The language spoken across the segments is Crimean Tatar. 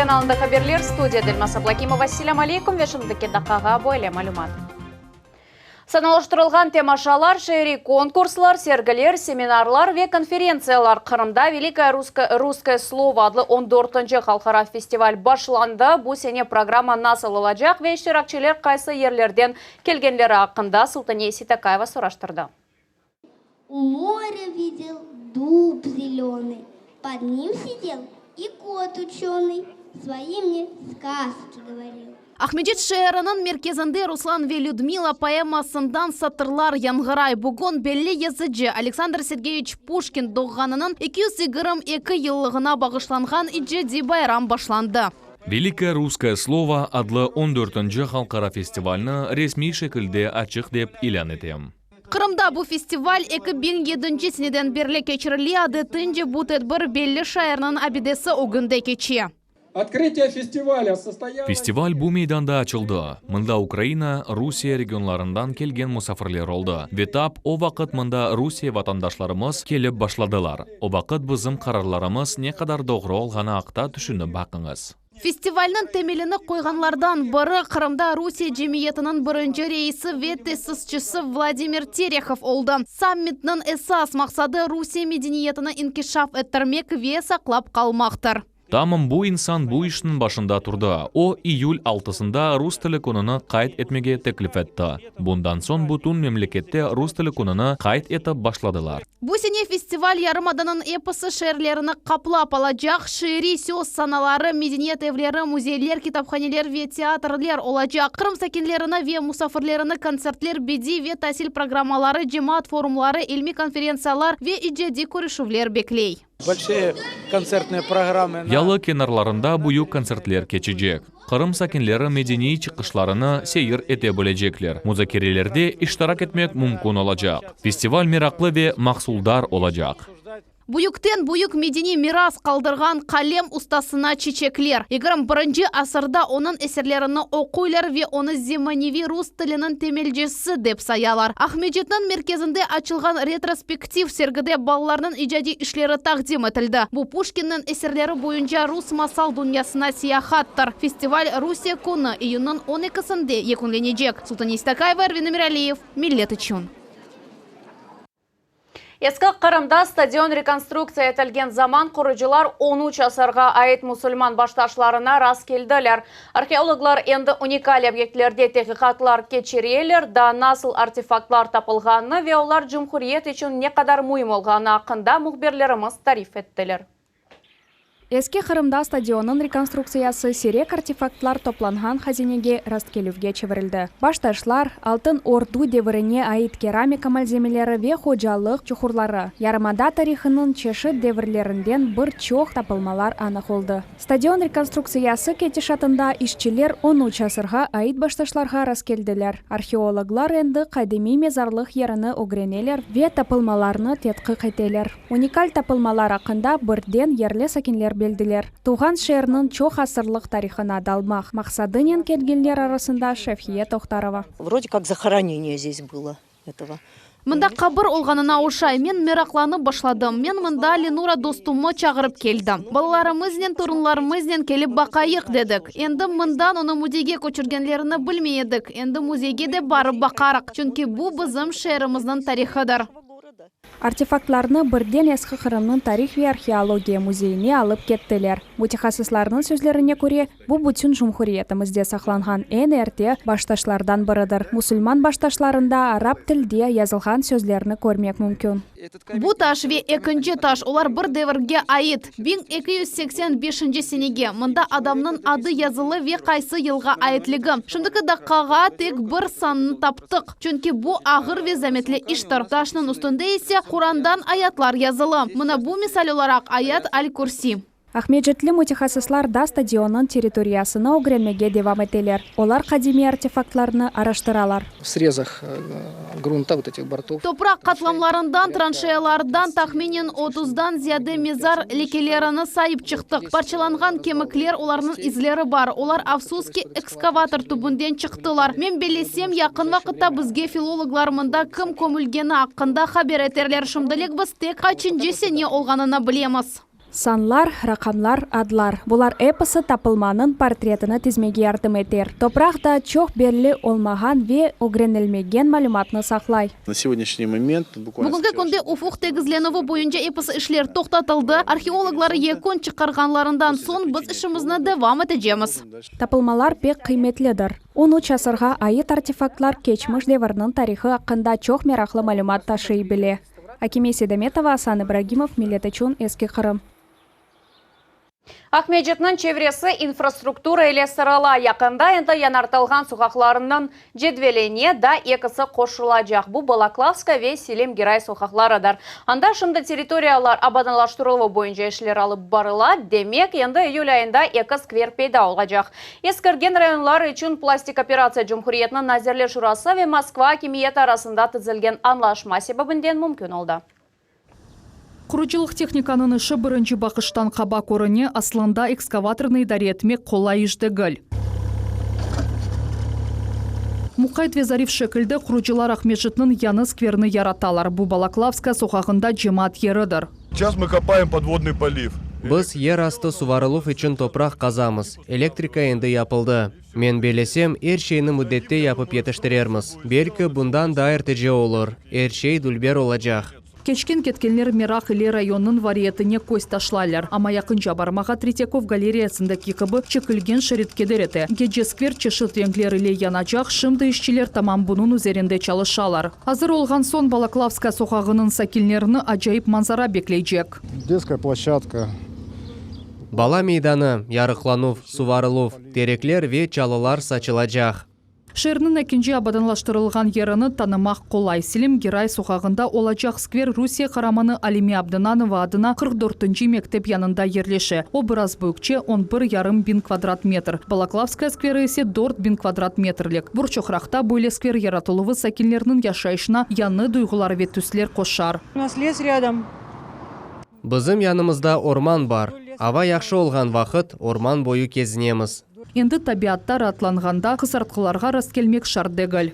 telekanalında haberler, studiyada Elmaz Ablâkimova. Selâm aleykum ve şimdiki daqqağa böyle malümat. Sanalaştırılğan temaşalar, şeeriy konkurslar, sergiler, seminarlar ve konferentsiyalar Qırımda Velikoye russkoye slovo adlı on dörtünci halqara festival başlandı. Bu sene programma nasıl olacaq ve iştirakçiler qaysı yerlerden kelgenleri aqqında Sultaniye Seytakayeva soraştırdı. U morya videl dub zelenıy, Pod nim sidel i kot uçenıy, Svoyi mne skazki govoril. Aqmescit şeeriniñ merkezinde Ruslan ve Lüdmila poemasından satırlar yañğıray. Bugün belli yazıcı Aleksandr Sergeyeviç Puşkin doğğanınıñ 222 yıllığına bağışlanğan icadiy bayram başlandı. Velikoye russkoye slovo adlı on dörtünci halqara festivalni resmiy şekilde açıq dep ilân etem. Qırımda bu festival 2007 seneden berli keçirile, adetince bu tedbir belli şairniñ abidesi ögünde keçe. Otkritıye festivalâ sostoyalos. Festival bu meydanda açıldı. Mında Ukraina, Rusiye regionlarından kelgen musafirler oldı. Ve tap o vaqıt mında Rusiye vatandaşlarımız kelip başladılar. O vaqıt bizim qararlarımız ne qadar doğru olğanı aqta tüşünip baqıñız. Festivalniñ temelini qoyğanlardan biri Qırımda Rusiye cemiyetiniñ birinci reisi ve tesisçisi Vladimir Terehov oldı. Sammitniñ esas maqsadı Rusiye medeniyetini inkişaf ettirmek ve saqlap qalmaqtır. Tamam bu insan bu işniñ başında turdı. O, iyül altısında Rus tili kününi qayd etmege teklif etti. Bundan soñ bütün memlekette Rus tili kününi qayd etip başladılar. Bu sene festival yarımadanıñ episi şeerlerini qaplap alacaq, şiiriy söz sanaları, medeniyet evleri, müzeyler, kitaphaneler ve teatrler olacaq. Qırım sakinlerini ve musafirlerini kontsertler, bediy ve tasil programmaları, cemaat forumları, ilmiy konferentsiyalar ve icadiy körüşüvler bekley. Bolşıye kontsertnıye programmı na. Yalı kenarlarında büyük kontsertler keçecek. Qırım sakinleri medeniy çıqışlarını seyir ete bilecekler, muzakerelerde iştirak etmek mümkün olacaq. Festival meraqlı ve mahsuldar olacaq. Büyükten büyük medeniy miras qaldırğan qalem ustasına çiçekler. Yigirmi birinci asırda onıñ eserlerini oquylar ve onı zemaneviy rus tiliniñ temelcisi dep sayalar. Aqmescitniñ merkezinde açılğan retrospektiv sergide balalarnıñ icadiy işleri taqdim etildi. Bu Puşkinniñ eserleri boyunca rus masal dünyasına seyahattır. Festival Rusiye künü, iyünniñ on ekisinde yekünlenecek. Sultaniye Seytakayeva, Ervin Emiraliyev, Millet içün. Eski Qırımda stadion rekonstruktsiya etilgen zaman qurucılar on üç asırğa ait musulman baştaşlarına rast keldiler. Arheologlar endi unikal obyektlerde tehqiqatlar keçireler, daa nasıl artefaktlar tapılğanını ve olar cumhuriyet içün ne qadar müim olğanı aqqında mühbirlerimiz tarif ettiler. Eski Qırımda stadionnıñ rekonstruktsiyası siyrek artefaktlar toplanğan hazinege rastkelüvge çevirildi. Baştaşlar, Altın Ordu devirine ait keramika malzemeleri ve hocalıq çuqurları, yarımada tarihınıñ çeşit devirlerinden bir çoq tapılmalar anıq oldı. Stadion rekonstruktsiyası ketişatında işçiler on üç asırğa ait baştaşlarğa rastkeldiler. Arheologlar endi qadimiy mezarlıq yerini ögreneler ve tapılmalarnı tedqiq eteler. Unikal tapılmalar aqqında birden yerli sakinler bildiler. Tuvğan şeerniñ çoq asırlıq tarihına dalmaq maqsadınen kelgenler arasında Şevhiye Tohtarova. Vrode kak zahoronение zdes bylo etogo. Mında qabir olğanına oşay. Men meraqlanıp başladım. Men mında Lenura dostumnı çağırıp keldim. Balalarımıznen, torunlarımıznen kelip baqayıq, dedik. Endi mından onı müzeyge köçürgenlerini bilmey edik. Endi müzeyge de barıp baqarıq, çünki bu bizim şeerimizniñ tarihıdır. Artefaktlarnı birden Eski Qırımnıñ tarih ve arheologiya müzeyine alıp kettiler. Mütehassıslarnıñ sözlerine köre, bu bütün cumhuriyetimizde saqlanğan eñ erte baştaşlardan biridir. Musulman baştaşlarında arap tilde yazılğan sözlerni körmek mümkün. Bu taş ve ekinci taş, olar bir devirge ait, 1285 senege. Mında adamnıñ adı yazılı ve qaysı yılğa aitligi. Şimdiki daqqağa tek bir sanını taptıq, çünki bu ağır ve zametli iştir. Taşnıñ üstünde ise Qurandan ayatlar yazılı. Mına bu misal olaraq Ayat al-Kürsi. Aqmescitli mütehassıslar da stadionnıñ territoriyasını ögrenmege devam eteler. Olar qadimiy artefaktlarnı araştıralar. V srezah grunta vot etih bortov. Topraq qatlamlarından, tranşeyalardan tahminen otuzdan ziyade mezar lekelerini sayıp çıqtıq. Parçalanğan kemikler, olarnıñ izleri bar. Olar, afsus ki, ekskavator tübünden çıqtılar. Men bellesem, yaqın vaqıtta bizge filologlar mında kim kömülgeni aqqında haber eterler. Şimdilik biz tek qaçıncı sene olğanını bilemiz. Sanlar, raqamlar, adlar, bular episi tapılmanıñ portretini tizmege yardım eter. Topraq da çoq belli olmağan ve ögrenilmegen malümatnı saqlay. Na segodnâşniy moment bukvalno Bugünki künde ufuq tegizlenüvi boyunca episi işler toqtatıldı. Arheologlar yekün çıqarğanlarından soñ biz işimizni devam etecemiz. Tapılmalar pek qıymetlidir. On üç asırğa ait artefaktlar keçmiş devirniñ tarihı aqqında çoq meraqlı malümat taşıy bile. Akime Seydametova, Asan İbragimov, Millet içün, Eski Qırım. Aqmescitniñ çevresi infrastruktura ile sarıla. Yaqında endi yañartılğan soqaqlarınıñ cedveline daa ekisi qoşulacaq, bu Balaklavskaya ve Selim Giray soqaqlarıdır. Anda şimdi territoriyalar abadanlaştırıluvı boyunca işler alıp barıla, demek, endi iyül ayında eki skver peyda olacaq. Eskirgen rayonlar içün plastik operatsiya Cumhuriyetniñ Nazirler Şurası ve Moskva akimiyeti arasında tizilgen añlaşma sebebinden mümkün oldı. Qurucılıq tehnikanıñ işi birinci baqıştan qaba körüne, aslında ekskavatornı idare etmek qolay iş degil. Muqayt ve zarif şekilde qurucılar Aqmescitniñ yañı skverini yaratalar. Bu Balaklavskaya soqağında cemaat yeridir. Seyças mı kopayem podvodnıy poliv. Biz yer astı suvarıluv içün topraq qazamız, elektrika endi yapıldı. Men bellesem, er şeyni müddette yapıp yetiştirermiz. Belki, bundan daa ertece olur. Er şey dülber olacaq. Keçken-ketkenler meraq ile rayonnıñ variyetine köz taşlaylar. Amma yaqınca barmağa Tretyakov galereyasındaki kibi çekilgen şerit keder ete. Gece skver çeşit renkler ile yanacaq, şimdi işçiler tamam bunıñ üzerinde çalışalar. Azır olğan soñ Balaklavskaya soqağınıñ sakinlerini acayip manzara bekleycek. Detskaya ploşçadka. Bala meydanı, yarıqlanuv, suvarıluv, terekler ve çalılar saçılacaq. Şeerniñ ekinci abadanlaştırılğan yerini tanımaq qolay. Selim Giray soqağında olacaq skver Rusiye qaramanı Alime Abdınanova adına 44-nci mektep yanında yerleşe. O, biraz büyükçe, on bir yarım biñ kvadrat metr. Balaklavskaya skveri ise 4000 kvadrat metrlik. Bir çoqraqta böyle skver yaratıluvı sakinlerniñ yaşayışına yañı duyğular ve tüsler qoşar. U nas les râdom. Bizim yanımızda orman bar. Ava yahşı olğan vaqıt orman boyu kezinemiz. Endi tabiatta raatlanğanda qısartqılarğa rastkelmek şart degil.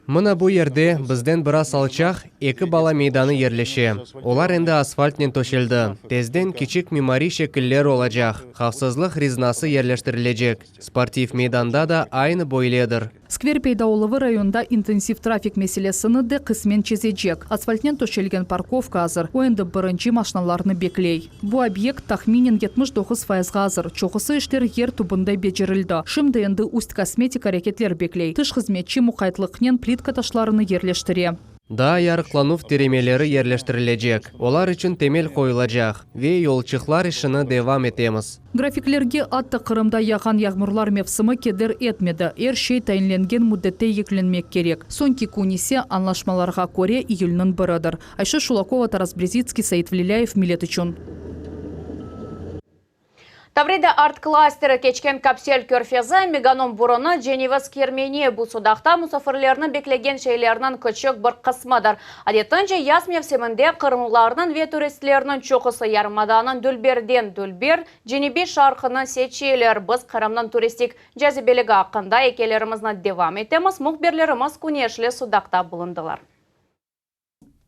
Mına bu yerde, bizden biraz alçaq, eki bala meydanı yerleşe. Olar endi asfaltnen töşeldi. Tezden kiçik mimariy şekiller olacaq, havfsızlıq riznası yerleştirilecek. Sportiv meydanda da aynı böyledir. Skver peyda oluvı rayonda intensiv trafik meselesini de qısmen çezecek. Asfaltnen töşelgen parkovka azır, o endi birinci maşnalarnı bekley. Bu obyekt tahminen 79 fayızğa azır, çoqusı işler yer tübünde becerildi. Şimdi endi üst kosmetik areketler bekley, tış hızmetçi muqaytlıqnen plitka taşlarını yerleştire. Daa yarıqlanuv tiremeleri yerleştirilecek, olar içün temel qoyulacaq ve yolçıqlar işini devam etemiz. Grafiklerge atta Qırımda yağğan yağmurlar mevsimi keder etmedi, er şey tayinlengen müddette yekünlenmek kerek. Soñki kün ise, añlaşmalarğa köre, iyülniñ biridir. Ayşe Şulakova, Taras Brezitskiy, Sait Velilâyev, Millet içün. Tavrida art-klasteri keçken Kapsel körfezi, Meganom burunı, Ceneviz kermeni, bu Sudaqta musafirlerni beklegen şeylerniñ küçük bir qısmıdır. Adetince, yaz mevsiminde qırımlılarnıñ ve turistlerniñ çoqusı yarımadanıñ dülberden dülber cenübiy şarqını seçeler. Biz Qırımnıñ turistik cazibeligi aqqında ikâyelerimizni devam etemiz, mühbirlerimiz küneşli Sudaqta bulundılar.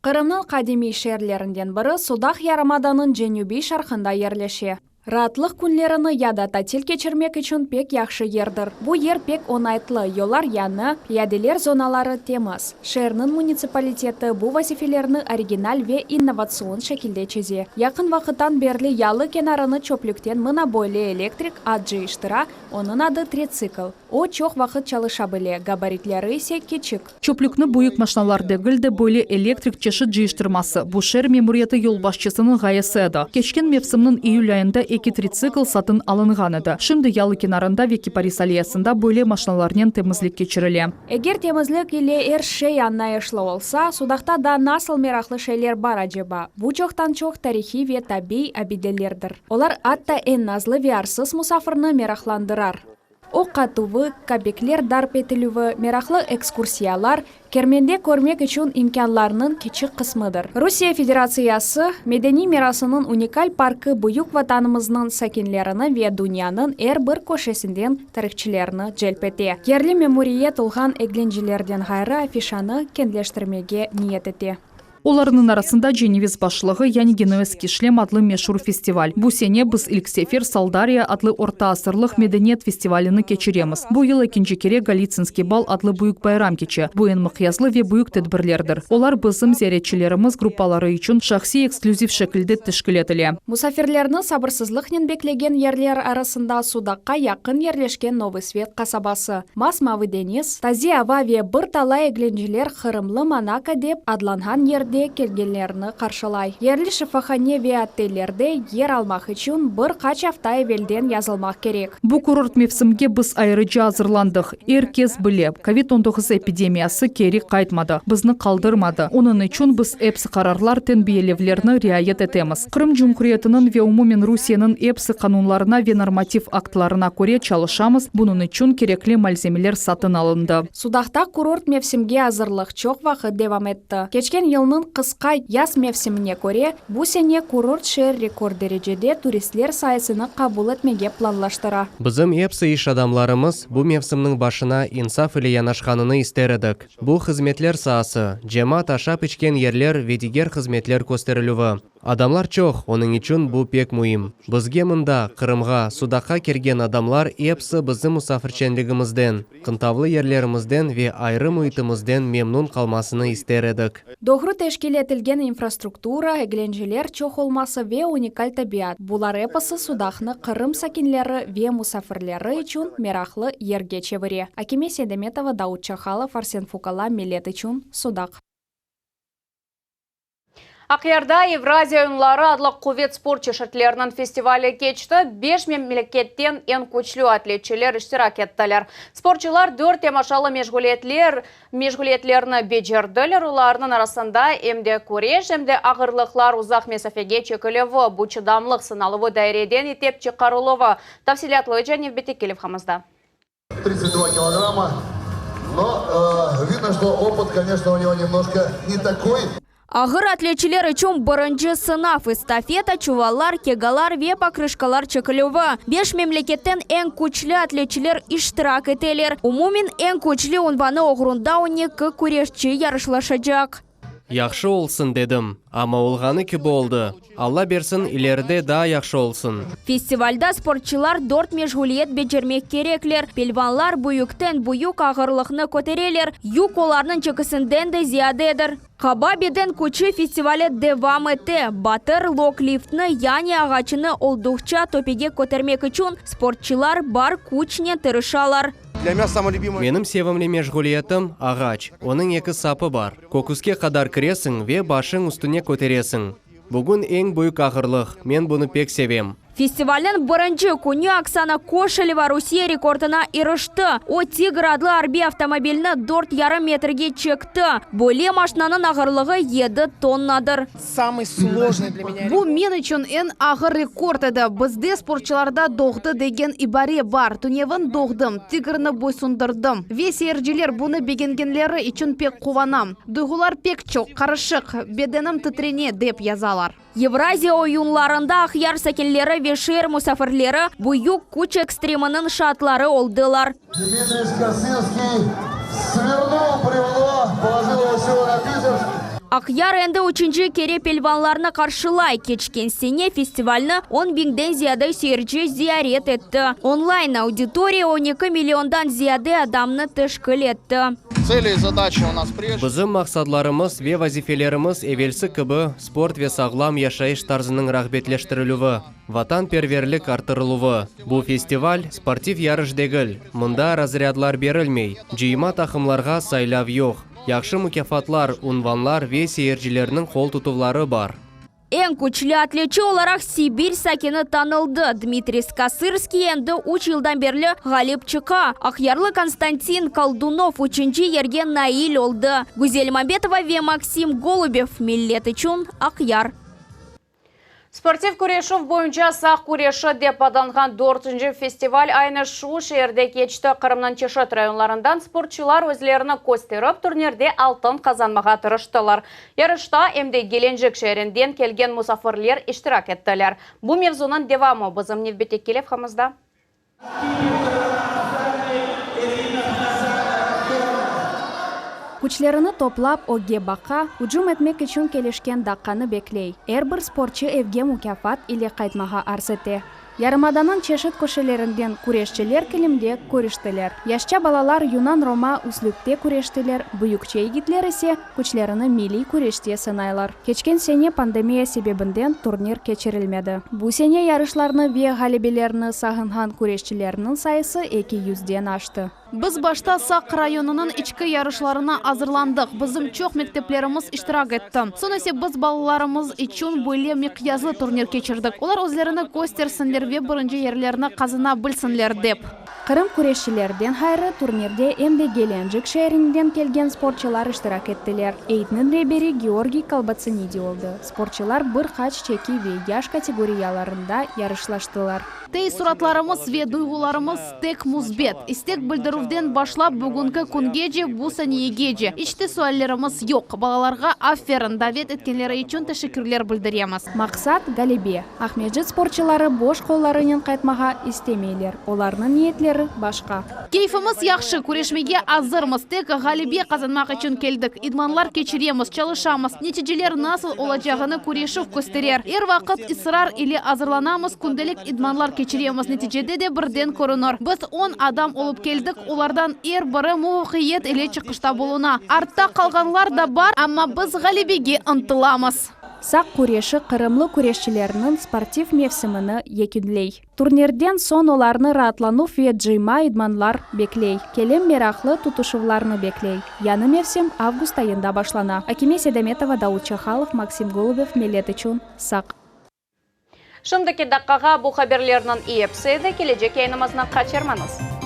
Qırımnıñ qadimiy şeerlerinden biri Sudaq yarımadanıñ cenübiy şarqında yerleşe. Raatlıq künlerini ya da tatil keçirmek içün pek yahşı yerdir. Bu yer pek oñaytlı, yollar yañı, piyadeler zonaları temiz. Şeerniñ munitsipaliteti bu vazifelerni original ve innovatsion şekilde çeze. Yaqın vaqıttan berli yalı kenarını çöplükten mına böyle elektrik at cıyıştıra, onıñ adı tritsikl. O, çoq vaqıt çalışa bile, gabaritleri ise kiçik. Çöplükni büyük maşnalar degil de, böyle elektrik çeşit cıyıştırması, bu şeer memuriyeti yolbaşçısınıñ ğayesi edi. Keçken mevsimniñ iyül ayında eki tritsikl satın alınğan edi. Şimdi yalı kenarında ve Kiparis alleyasında böyle maşnalarnen temizlik keçirile. Eger temizlik ile er şey añlayışlı olsa, Sudaqta daa nasıl meraqlı şeyler bar aceba? Bu çoqtan-çoq tarihiy ve tabiiy abidelerdir. Olar atta eñ nazlı ve arsız musafirni meraqlandırar. Oq atuvı, köpekler darp etilüvi, meraqlı ekskursiyalar, Kermende körmek içün imkânlarnıñ kiçik qısmıdır. Rusiye Federatsiyası medeniy mirasınıñ unikal parkı büyük Vatanımıznıñ sakinlerini ve dünyanıñ er bir köşesinden tarihçilerni celp ete. Yerli memuriyet olğan eglencelerden ğayrı afişanı kenleştirmege niyet ete. Olarnıñ arasında Ceneviz başlığı, yani Genuezskiy şlem adlı meşur festival. Bu sene biz ilk sefer Saldarya adlı orta asırlıq medeniyet festivalini keçiremiz. Bu yıl ekinci kere Golitsinskiy bal adlı büyük bayram keçe. Bu eñ mıqyaslı ve büyük tedbirlerdir. Olar bizim ziyaretçilerimiz gruppaları içün şahsiy eksklüziv şekilde teşkil etile. Musafirlerni sabırsızlıqnen beklegen yerler arasında Sudaqqa yaqın yerleşken Novıy Svet qasabası. Mas-mavı deñiz, taze ava ve bir talay eglenceler Qırımlı Monako dep adlanğan yerde kelgenlerni qarşılay. Yerli şifahane ve otellerde yer almaq içün bir qaç afta evelden yazılmaq kerek. Bu kurort mevsimge biz ayrıca azırlandıq. Er kes bile, kovid 19 epidemiyası keri qaytmadı, bizni qaldırmadı. Onıñ içün biz epsi qararlar, tenbiyelevlerni riayet etemiz. Qırım Cumhuriyetiniñ ve umumen Rusiyeniñ epsi qanunlarına ve normativ aktlarına köre çalışamız, bunıñ içün kerekli malzemeler satın alındı. Sudaqta kurort mevsimge azırlıq çoq vaqıt devam etti. Keçken yılnıñ qısqa yaz mevsimine köre, bu sene kurort şeer rekord derecede turistler sayısını qabul etmege planlaştıra. Bizim epsi iş adamlarımız bu mevsimniñ başına insaf ile yanaşqanını ister edik. Bu hızmetler saası, cemaat aşap-içken yerler ve diger hızmetler kösterilüvi. Adamlar çoq, onıñ içün bu pek müim. Bizge mında, Qırımğa, Sudaqqa kelgen adamlar episi bizim musafirçenligimizden, qıntavlı yerlerimizden ve ayrı müitimizden memnun qalmasını ister edik. Doğru teşkil etilgen infrastruktura, eglenceler çoq olması ve unikal tabiat, bular episi Sudaqnı Qırım sakinleri ve musafirleri içün meraqlı yerge çevire. Akime Seydametova, Daud Çahalov, Arsen Fukala, Millet içün, Sudaq. Aqyarda Evraziya oyunları adlı quvet sport çeşitleriniñ festivali keçti. Beş memleketten eñ küçlü atletçiler iştirak ettiler. Sportçılar dört temaşalı meşğuliyetler meşğuliyetlerni becerdiler, olarnıñ arasında em de küreş, em de ağırlıqlar uzaq mesafege çekilüvi, bu çıdamlıq sınaluvı daireden itep çıqarıluvı. Tafsilâtlıca nevbetteki levhamızda. 32 kilogramma, no vidno, çto opıt, koneçno, u nego nemnoşko ne takoy. Ağır atletçiler içün birinci sınav, estafeta, çuvallar, kegalar ve pokrışkalar çekilüvi. Beş memleketten eñ küçlü atletçiler iştirak eteler. Umumen eñ küçlü unvanı oğrunda on eki küreşçi yarışlaşacaq. Yahşı olsun dedim, amma olğanı kibi oldı. Alla bersin, ileride daa yahşı olsun. Festivalda sportçılar dört meşğuliyet becermek kerekler. Pelvanlar büyükten büyük ağırlıqnı kötereler, yük olarnıñ çekisinden de ziyadedir. Qaba beden küçü festivali devam ete. Batır log-liftni, yani ağaçını olduqça töpege kötermek içün sportçılar bar küçnen tırışalar. Menim sevimli meşğuliyetim, ağaç. Onıñ eki sapı bar. Köküske qadar kiresiñ ve başıñ üstüne köteresiñ. Bugün eñ büyük ağırlıq, men bunı pek sevem. Festivalniñ birinci künü Oksana Koşeleva Rusiye rekordına irişti. O, Tigr adlı arbiy avtomobilni dört yarım metrge çekti. Böyle maşinanıñ ağırlığı yedi tonnadır. Bu men içün eñ ağır rekord edi. Bizde sportçılarda doğdı degen ibare bar. Tünevin doğdım, Tigrni boysundırdım. Ve seyirciler bunı begengenleri içün pek quvanam. Duyğular pek çoq, qarışıq, bedenim titrene, dep yazalar. Evraziya oyunlarında Aqyar sakinleri ve şeer musafirleri büyük küç ekstreminiñ şaatları oldılar. Dmitriy Skosırskiy svernul brevno, polojil ego silo na biceps. Aqyar endi üçünci kere pelvanlarnı qarşılay. Keçken sene festivalni on biñden ziyade seyirci ziyaret etti. Onlayn auditoriya on eki milliondan ziyade adamnı teşkil etti. Bizim maqsadlarımız ve vazifelerimiz evelsi kibi sport ve sağlam yaşayış tarzınıñ rağbetleştirilüvi, vatanperverlik arttırıluvı. Bu festival, sportiv yarış degil, mında razrâdlar berilmey, cıyma taqımlarğa saylav yoq, yahşı mukâfatlar, unvanlar ve seyircilerniñ qol tutuvları bar. Eñ küçlü atletçi olaraq Sibir sakini tanıldı. Dmitriy Skosırskiy endi üç yıldan berli ğalip çıqa. Aqyarlı Konstantin Koldunov üçünci yerge nail oldı. Güzel Mambetova ve Maksim Golubev, Millet içün, Aqyar. Sportiv küreşüv boyunca Saq küreşi dep adlanğan dörtünci festival aynı şu şeerde keçti. Qırımnıñ çeşit rayonlarından sportçılar özlerini kösterip, turnirde altın qazanmağa tırıştılar. Yarışta em de Gelencik şeerinden kelgen musafirler iştirak ettiler. Bu mevzunıñ devamı bizim nevbetteki levhamızda. Küçlerini toplap, ögge baqa, ücüm etmek içün kelişken daqqanı bekley. Er bir sportçı evge mukâfat ile qaytmağa arz ete. Yarımadanıñ çeşit köşelerinden küreşçiler kilimde körüştiler. Yaşça balalar yunan-roma üslüpte küreştiler, büyükçe yigitler ise küçlerini milliy küreşte sınaylar. Keçken sene pandemiya sebebinden turnir keçirilmedi. Bu sene yarışlarnı ve ğalebelerni sağınğan küreşçilerniñ sayısı 200-den aştı. Biz başta Saq rayonınıñ içki yarışlarına azırlandıq, bizim çoq mekteplerimiz iştirak etti. Soñ ise biz balalarımız içün böyle miqyaslı turnir keçirdik, olar özlerini köstersinler ve birinci yerlerni qazana bilsinler dep. Qırım küreşçilerden ğayrı, turnirde em de Gelencik şeerinden kelgen sportçılar iştirak ettiler. Eytniñ reberi Georgiy Kolbatsinidi oldı. Sportçılar bir qaç çeki ve yaş kategoriyalarında yarışlaştılar. Teessuratlarımız ve duyğularımız tek müsbet. İstek bildirüvden başlap bugünki küngece, bu saniyegece, iç te suallerimiz yoq. Balalarğa aferin, davet etkenleri içün teşekkürler bildiremiz. Maqsat, ğalebe. Aqmescit sportçıları boş qollarınen qaytmağa istemeyler, olarnıñ niyetleri başqa. Keyfimiz yahşı, küreşmege azırmız, tek ğalebe qazanmaq içün keldik. İdmanlar keçiremiz, çalışamız. Neticeler nasıl olacağını küreşüv kösterer. Er vaqıt israr ile azırlanamız, kündelik idmanlar keçiremiz, neticede de birden körünir. Biz on adam olıp keldik, olardan er biri muvafaqiyet ile çıqışta buluna. Artta qalğanlar da bar, amma biz ğalebege ıntılamız. Saq küreşi qırımlı küreşçilerniñ sportiv mevsimini yekünley. Turnirden soñ olarnı raatlanuv ve cıyma idmanlar bekley. Kelem meraqlı tutuşuvlarnı bekley. Yañı mevsim avgust ayında başlana. Akime Sedametova, Davut Çahalov, Maksim Golubev, Millet içün, Saq. Şimdiki daqqağa bu haberlerniñ episi edi, kelecek yayınımıznı qaçırmañız.